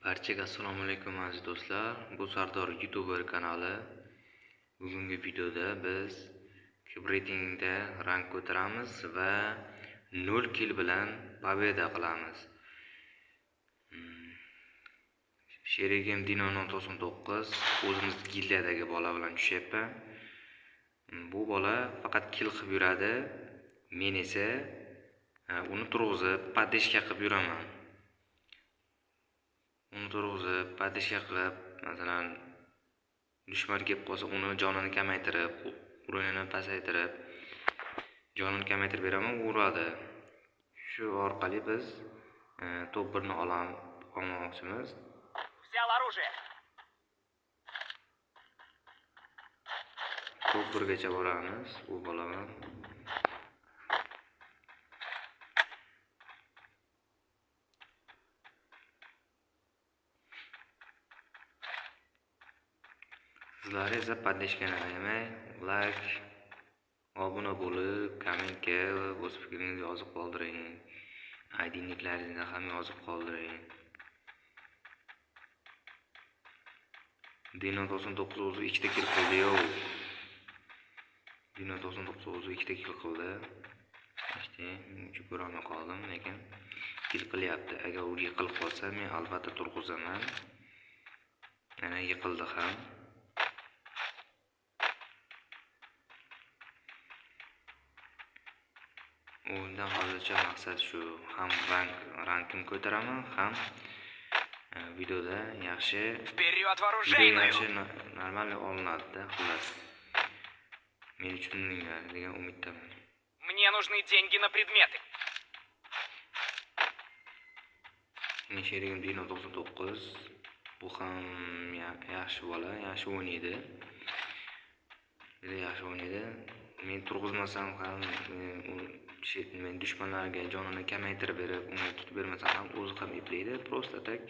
Barchaga assalomu alaykum aziz do'stlar. Bu Sardor YouTuber kanali. Bugungi videoda biz reytingda rang ko'taramiz va 0 kill bilan победа qilamiz. Sherigim Dino 99, o'zimiz gildiyadagi bola bilan tushyapman. Bu bola faqat kill qilib yuradi. Men esa uni turg'izib, поддержка qilib yuraman. Uni turg'izib, поддержка qilib, masalan, dushman kelib qolsa, uni jonini kamaytirib, urinini pasaytirib, jonini kamaytirib beraman, u uradi. Shu orqali biz top 1 ni olmoqchimiz. Взял оружие. Top 1gacha boramiz u bola bilan. Sizlar esa поддержка ni ayamay, like, obuna bo'lib, kommentga o'z fikringizni yozib qoldiring. ID niklaringizni ham yozib qoldiring. Dino 99 o'zi ikkita kill qildi, yo. Dino 99 o'zi ikkita kill qildi. İşte, uncha ko'ra olmay qoldim, lekin kill qilyapti. Agar u yiqilib qolsa, men albatta turg'izaman. Mana yiqildi ham. O'yindan hozircha maqsad shu, ham rankim ko'taraman, ham videoda yaxshi Вперед в video оружейную! yaxshi normal olinadi-da, xullas. Meni tushundinglar degan umiddaman. Мне нужны деньги на предметы. Mening sherigim Dino 99, bu ham yaxshi bola, yaxshi o'ynaydi. Juda yaxshi o'ynaydi. Men turg'izmasam ham, men dushmanlarga jonini kamaytirib berib, unga tutib bermasam ham o'zi ham eplaydi. Просто так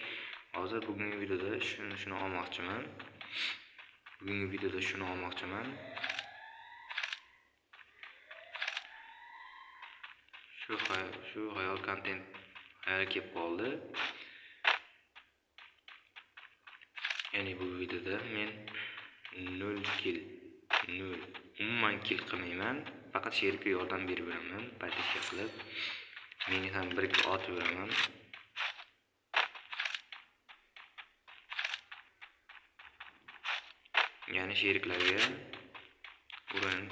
hozir bugungi videoda shuni olmoqchiman. Bugungi videoda shuni olmoqchiman. Shu hayol kontent hayal kelib qoldi. Ya'ni bu videoda men 0 kill, 0 umuman kill qilmayman. Faqat sherikka yordam berib yuraman, поддержка qilib. Meni ham bir-ikki otib yuraman. Ya'ni sheriklarga urinni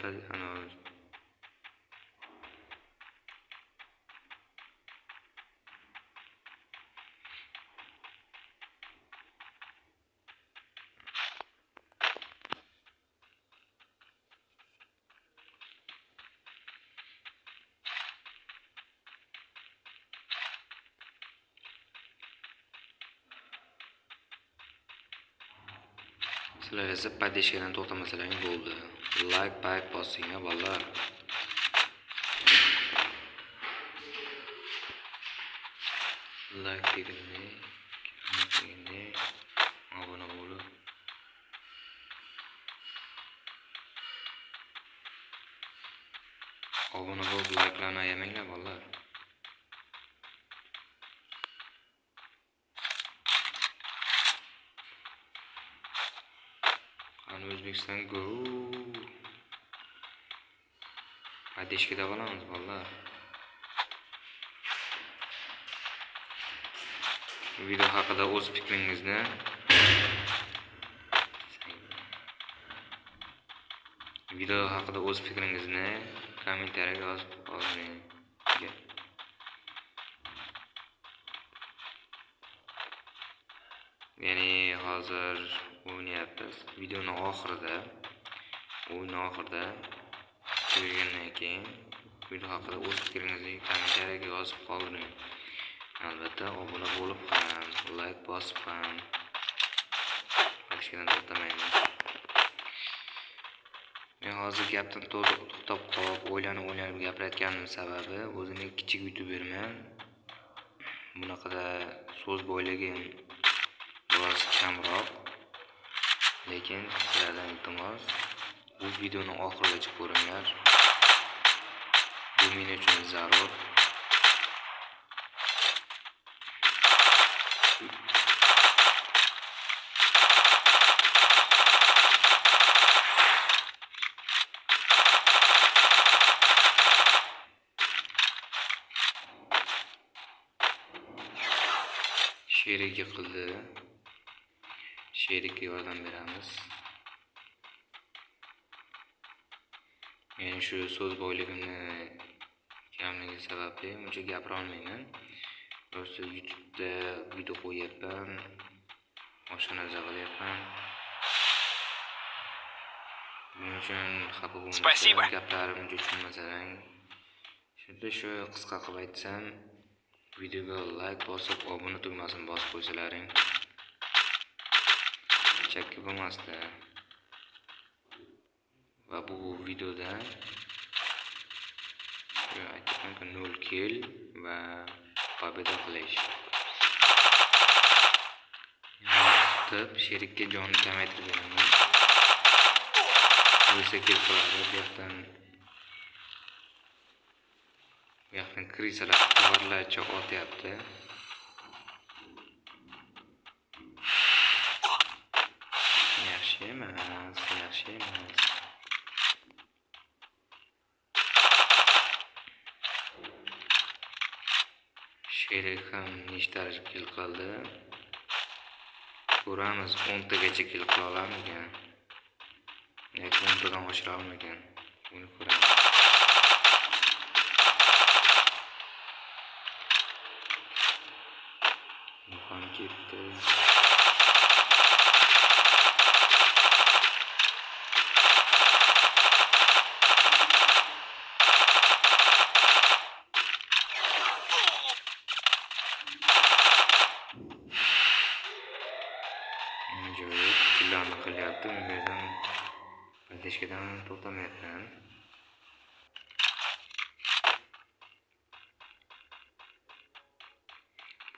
sizlar esa поддержка dan to'xtamasalaring bo'ldi. Like, payk bosinglar bolalar. Like deganday, comment deganday, obuna bo'lib. Obuna bo'lib likelarni ayamanglar bolalar. Qani O'zbekiston go. Поддержка da qolamiz bolalar. Video haqida o'z fikringizni Video haqida o'z fikringizni kommentariyaga yozib qoldiring. Ya'ni hozir o'ynayapmiz. Videoni oxirida, o'yin oxirida tugagandan keyin video haqida o'z fikringizni kommentariyaga yozib qoldiring. Albatta obuna bo'lib ham, like bosib ham подписка dan to'xtamayman. Men hozir gapdan to'xtab qolib, o'ylanib gapirayotganim sababi o'zimning kichik youtuberman. Bunaqada so'z boyligim biroz kamroq. Lekin sizlardan iltimos, bu videoni oxirigacha ko'ringlar. Bu men uchun zarur. Sherik yiqildi. Sherikka yordam beramiz. Men shu so'z boyligimni kamligi sababli uncha gapira olmayman. Просто YouTube'da video qo'yyapman, oshxonada qilyapman. Buning uchun xafa Спасибо. bo'lmasang, gaplarim uncha tushunmasang, shunda shu qisqa qilib aytsam, videoga like bosib, obuna tugmasini bosib qo'ysalaring chakki bo'lmasdi. Va bu videoda shu aytyapmanku, 0 kill va победа qilish. Yo'qotib, sherikka jonni kamaytirib beraman. O'lsa kill qiladi. Bu yoqdan крыса lar tovarlarcha otyapti. Yaxshi emas, yaxshi emas. Sherik ham nechta kill qildi? Ko'ramiz, 10 tagacha kill qila olarmikan? Yoki 10 tadan oshira olmagan. Buni ko'ramiz. Bu ham ketdi. Ajoyib killarni qilyapti. U yerdan поддержка dan to'xtamayapman.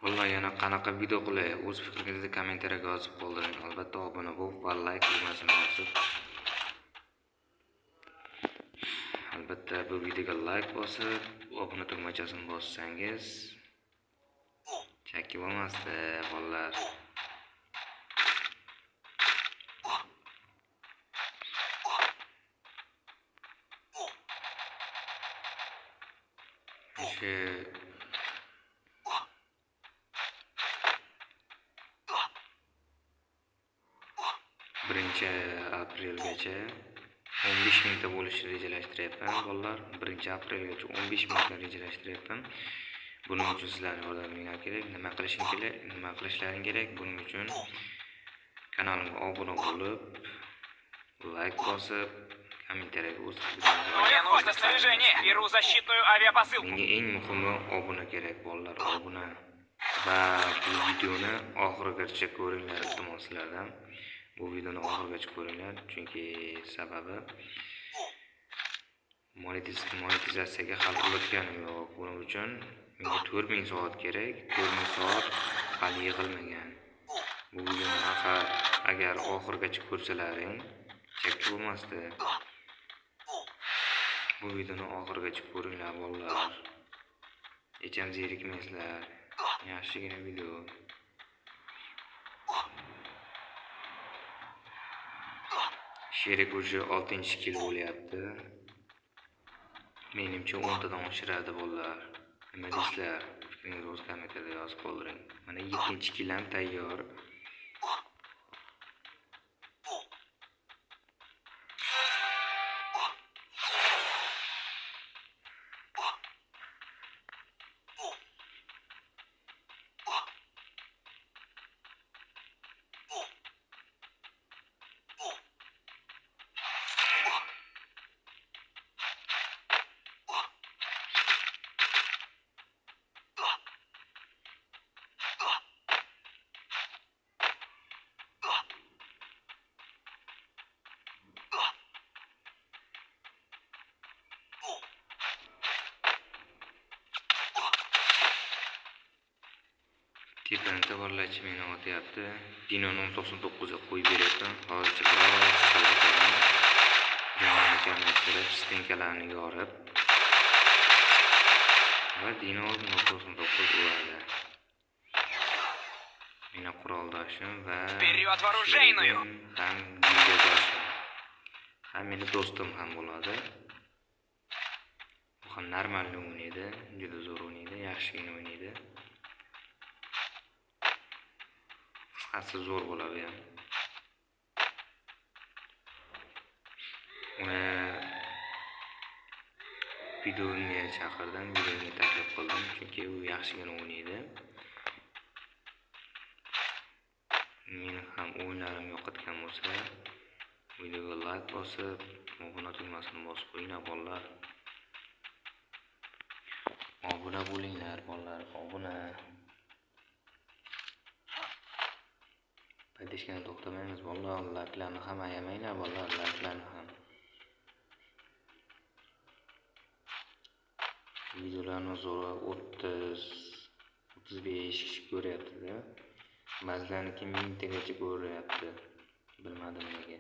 Bolalar, yana qanaqa video qilay? O'z fikringizni kommentariyaga yozib qoldiring. Albatta obuna bo'lib va like tugmasini bosib. Albatta bu videoga like bosib, obuna tugmachasini bossangiz chakki bo'lmasdi, bolalar. Shu 1-aprelgacha 15 mingta bo'lishni rejalashtiryapman, bolalar. 1-aprelgacha 15 mingta rejalashtiryapman. Buning uchun sizlarning yordaminglar kerak. Nima qilishing kerak? Nima qilishlaring kerak? Buning uchun kanalimga obuna bo'lib, like bosib, kommentariyaga o'z fikringizni Мне нужно снаряжение. Беру защитную авиапосылку. Menga eng muhimi obuna kerak, bolalar, obuna. Va bu videoni oxirigacha ko'ringlar, iltimos sizlardan. Bu videoni oxirigacha ko'ringlar, chunki sababi monetizatsiyaga hali ulatganim yo'q. Buning uchun menga 4000 soat kerak. 4000 soat hali yig'ilmagan. Bu videoni agar oxirigacha ko'rsalaring, chakki bo'lmasdi. Bu videoni oxirigacha ko'ringlar, bolalar. Hech ham zerikmaysizlar. Yaxshigina video. Sherik уже 6-kill bo'lyapti. Menimcha 10 tadan oshiradi, bolalar. Nima deysizlar? Fikringizni o'z kommentariyada yozib qoldiring. Mana 7-kill ham tayyor. Tepani tovarlarchi meni otyapti. Dino 0.99 ga qo'yib beryapman. Hozircha biroz chalg'itaman. Jonini kamaytirib, стенка larni yorib. Va Dino 0.99 uradi. Meni quroldoshim va Вперед в оружейную! sherigim ham gildiyadoshim. Ham meni do'stim ham bo'ladi. Bu ham нормальный o'ynaydi, juda zo'r o'ynaydi, yaxshigina o'ynaydi. Qisqasi zo'r bo'ladi ham. Uni videomga chaqirdim, videomga taklif qildim, chunki u yaxshigina o'ynaydi. Meni ham o'yinlarim yoqayotgan bo'lsa, videoga like bosib, obuna tugmasini bosib qo'yinglar bolalar. Obuna bo'linglar bolalar, obuna. Поддержкani to'xtamaymiz bolalar, likelarni ham ayamanglar bolalar, likelarni ham. Videolarni zo'rg'a 30-35 kishi ko'ryapti-da. Ba'zilarniki 1000 tagacha ko'ryapti. Bilmadim nega.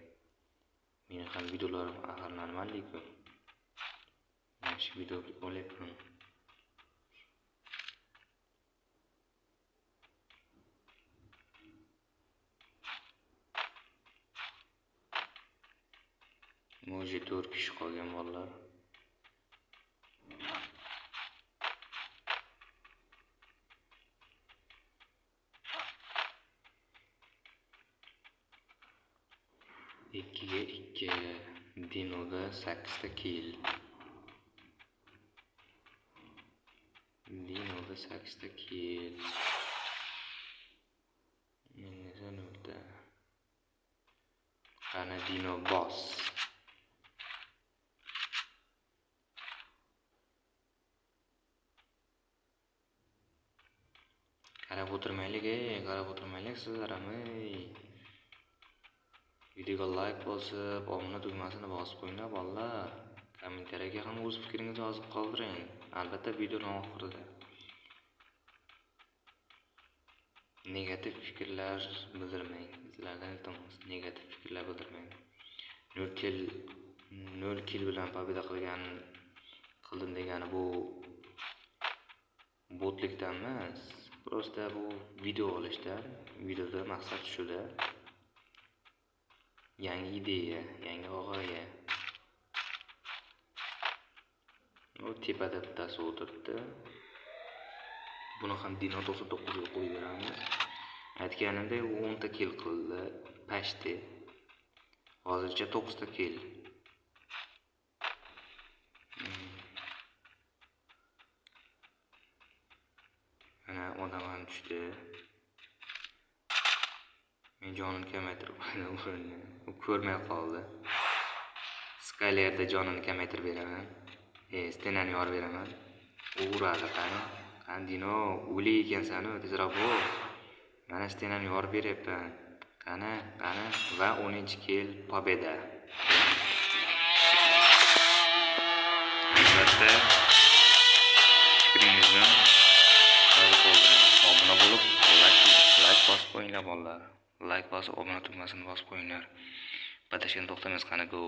Meni ham videolarim axir normallik-ku. Yaxshi video olyapman. Уже 4 kishi qolgan bolalar. Ikkiga ikki Dinoda 8 ta kill. Dinoda 8 ta kill. Men esa 0 ta. Qani Dino boss. Qarab o'tirmaylik, ey, qarab o'tirmaylik sizlar ham, ey. Videoga like bosib, obuna tugmasini bosib qo'yinglar bolalar. Kommentariyaga ham o'z fikringizni yozib qoldiring. Albatta videoni oxirida. Negativ fikrlar bildirmang. Sizlardan iltimos, negativ fikrlar bildirmang. 0 kill, 0 kill bilan победа qildim degani bu botlikdan emas. Просто bu video olishdan, videoda maqsad shuda. Yangi ideya, yangi g'oya. U tepada bittasi o'tiribdi. Buni ham Dino 99 ga qo'yib beramiz. Aytganimdek, u 10 ta kill qildi, почти. Hozircha 9 ta kill. Mana odam ham tushdi. Men jonini kamaytirib qo'ydim. U ko'rmay qoldi. Skylerda jonini kamaytirib beraman. Стена ni yorib beraman. U uradi, qani. Qani Dino, o'lik ekansan-u, tezroq bo'l. Mana стена ni yorib beryapman. Qani, qani va 10-kill, победа. Albatta fikringizni yozib qoldiring. Obuna bo'lib, like bosib qo'yinglar bolalar. Like bosib, obuna tugmasini bosib qo'yinglar. Поддержка ni to'xtamaymiz, qani go.